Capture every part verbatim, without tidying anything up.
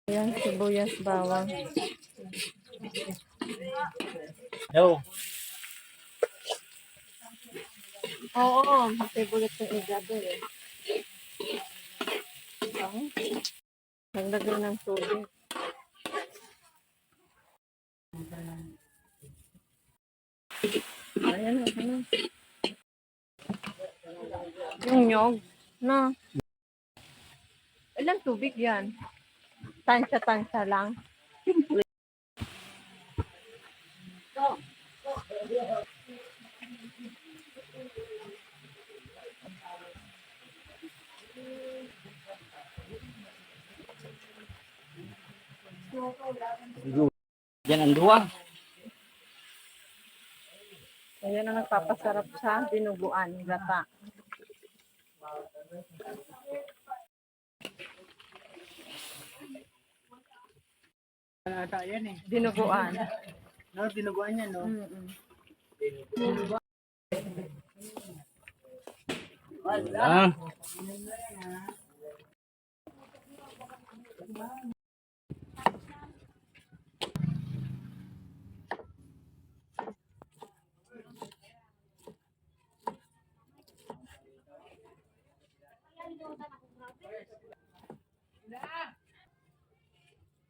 Ayan, sibuyas, bawang. Yo. Oo, sibuyas yung igabi eh. Ang naglagay ng tubig. Ayan, ano. Yung nyog, no? Ilang tubig yan? Tansya-tansya lang. Yan ang duwa. Ayan ang nagpapasarap sa dinuguan, gata. Ata yan eh. Dinuguan. No, dinuguan yan, no? Mm-mm. Wala.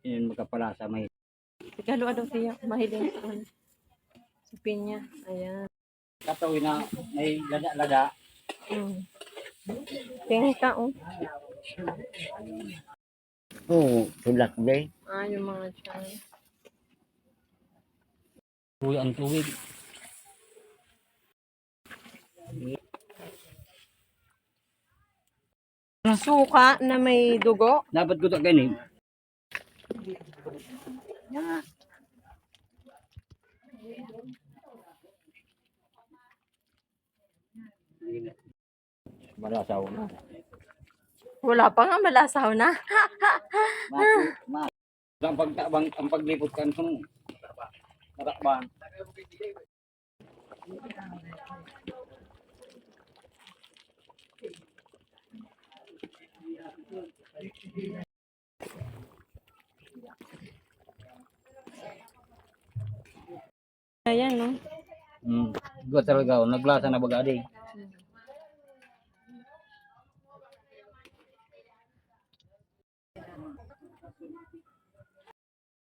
Yan, magkapalasa, may Ikalo daw siya, mahiling sa ano. Sa pinya. Ayan. Katoy na may lada-lada. Mm. Tingin ka, oh. Oo, tulak, be. Ah, yung mga tiyan. Kuya ang tubig. Suka na may dugo. Dapat ko to kainin. Malasaw na. Wala pa nga, malasaw na. Mati, ma. Ang pagtabang, ang paglipot kan kung matakbang. Ayan, no? Hmm. Gua talaga, oh, naglasa na baga di.